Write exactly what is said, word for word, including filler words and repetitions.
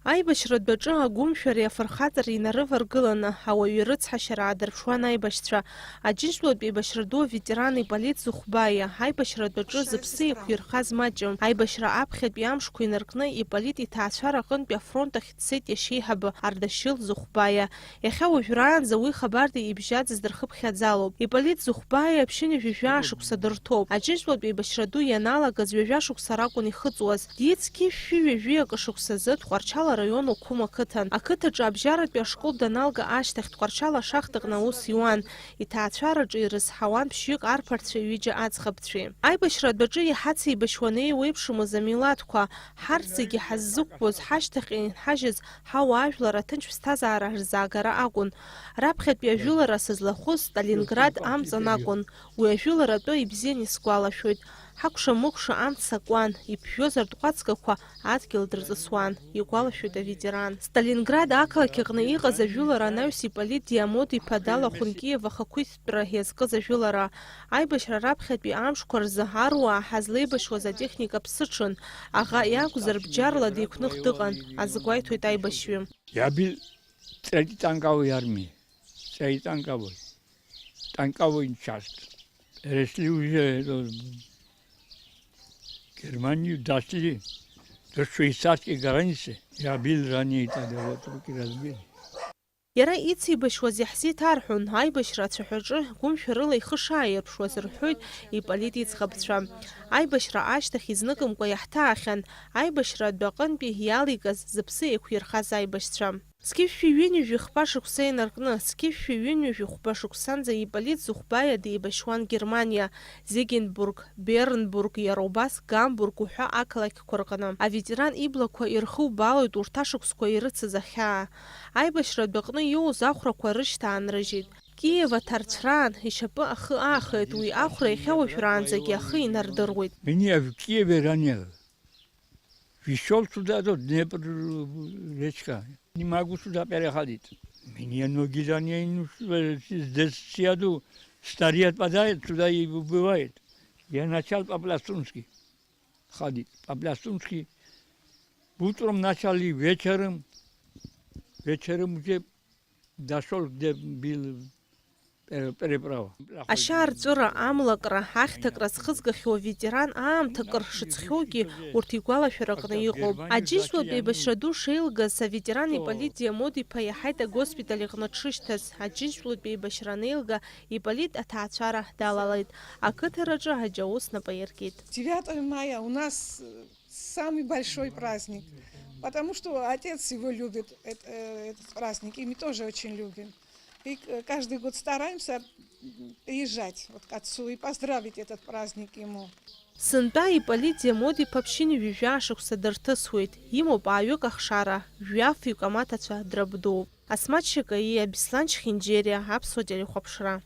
Аибашьратә аҿы агәымшәареи афырхаҵареи инарываргыланы, ауаҩы ирыцҳашьара аадырԥшуан аибашьцәа. Аџьынџьтәылатә еибашьра ду аветеран Иполит Зухәбаиа аибашьратә аҿы зыԥсы еиқәирхаз маҷым. Аибашьра аԥхьатәи амшқәа инаркны Иполит иҭаацәара аҟынтәи афронт ахь дцеит иашьеиҳабы Ардашьыл Зухәбаиа. Иахьа уажәраанӡа уи хабарда ибжьаӡыз дырхыԥхьаӡалоуп. Иполит Зухәбаиа ԥшьынҩажәи жәаа шықәса дырҭоуп. Аџьынџьтәылатә еибашьра ду ианалагаз ҩажәа шықәса ракәын ихыҵуаз. Диит зқьи шәи ҩажәи акы шықәсазы Тҟәарчал араион Оқәым ақыҭан. Ақыҭаҿы абжьаратәи ашкол даналга ашьҭахь Тҟәарчал ашахтаҟны аус иуан. Иҭаацәараҿы ирызҳауан ԥшьҩык арԥарцәеи ҩыџьа аӡӷабцәеи. Аибашьратә аҿы иҳацеибашьуан еиуеиԥшымыз амилаҭқәа. Ҳарҭ зегьы ҳаззықәԥоз, ҳашьҭахьҟа инҳажьыз ҳауаажәлар аҭынч ԥсҭазаара рзаагара акәын. Раԥхьатәи ажәылара сызлахәыз Сталинград амҵан акәын. Уи ажәылара атәы ибзиан исгәалашәоит. Ҳакәша-мыкәша амца акуан, иԥжәоз артҟәацгақәа адгьыл дырҵысуан, игәалашәоит аветеран. Сталинград ақалақь аҟны иҟаз ажәылара анаҩс Иполит Диамод-иԥа далахәын Киев ахақәиҭтәра иазкыз ажәылара. Аибашьра раԥхьатәи амшқәа рзы аруаа ҳазлеибашьуаз атехника ԥсыҽын, аӷа иакәзар бџьарла деиқәных дыҟан, азгәеиҭоит аибашьҩы. Иабил ҵеит итанкавои армии, ҵеит итанкавои, танковый часть. Перешли уже эту Германию, дошли до швейцарской границы. Я бил ранее тогда, вот руки разбили. Иара ицеибашьуаз иаҳзеиҭарҳәон, аибашьра ацәаҳәаҿы гәымшәарыла ихы шааирԥшуаз рҳәоит Иполит иӡӷабцәа. Аибашьра ашьҭахь изныкымкәа иаҳҭаахьан аибашьра адәаҟынтәи иалигаз зыԥсы еиқәирхаз аибашьцәа. Зқьышәи ҩынҩажәи хԥа шықәса инаркны, зқьышәи ҩынҩажәи хәба шықәсанӡа Иполит Зухәбаиа деибашьуан Германиа, Зегенбург, Бернбург, иара убас Гамбург уҳәа ақалақьқәа рҟны. Аветеран иблақәа ирхубаалоит урҭ ашықәсқәа ирыцыз ахьаа. Аибашьра адәаҟны иоуз ахәрақәа рышьҭаанрыжьит. Киев аҭарцәраан ишьапы ахы аахеит, уи ахәра иахьа уажәраанӡагьы ахы инардыруеит. Меня в Киеве ранило. Пришёл сюда, тут Днепр, речка. Не могу сюда переходить. Меня ноги ранены, здесь сяду, стареет, падает, сюда и убивает. Я начал по-пластунски ходить. По-пластунски утром начали, вечером, вечером уже дошёл, где бил пере-, переправа. Ашьаарҵәыра, амлакра, ахьҭакра зхызгахьоу аветеран аамҭа кыр шыҵхьоугьы урҭ игәалашәаракны иҟоуп. Аџьынџьтәылатә еибашьра ду шеилгаз аветеран Иполит Диамод-иԥа иаҳаит агоспиталь аҟны дшышьҭаз. Аџьынџьтәылатә еибашьра анеилга, Иполит аҭаацәара далалеит. Ақыҭараҿы аџьаус нап аиркит. Девятое мая у нас, э, самый большой праздник, потому что отец его любит, эт-, э, этот праздник, и мы тоже очень любим. И к-, каждый год стараемся, м, приезжать вот к отцу и поздравить этот праздник ему. Сынтәа Иполит Диамод-иԥа ԥшьынҩажәи жәаа шықәса дырҭысуеит, имоуп ааҩык ахшара, жәафҩык амаҭацәа драбдуп. Асмаҭ Шьакаиа, Беслан Чхинџьериа, Аԥсуа телехәаԥшра.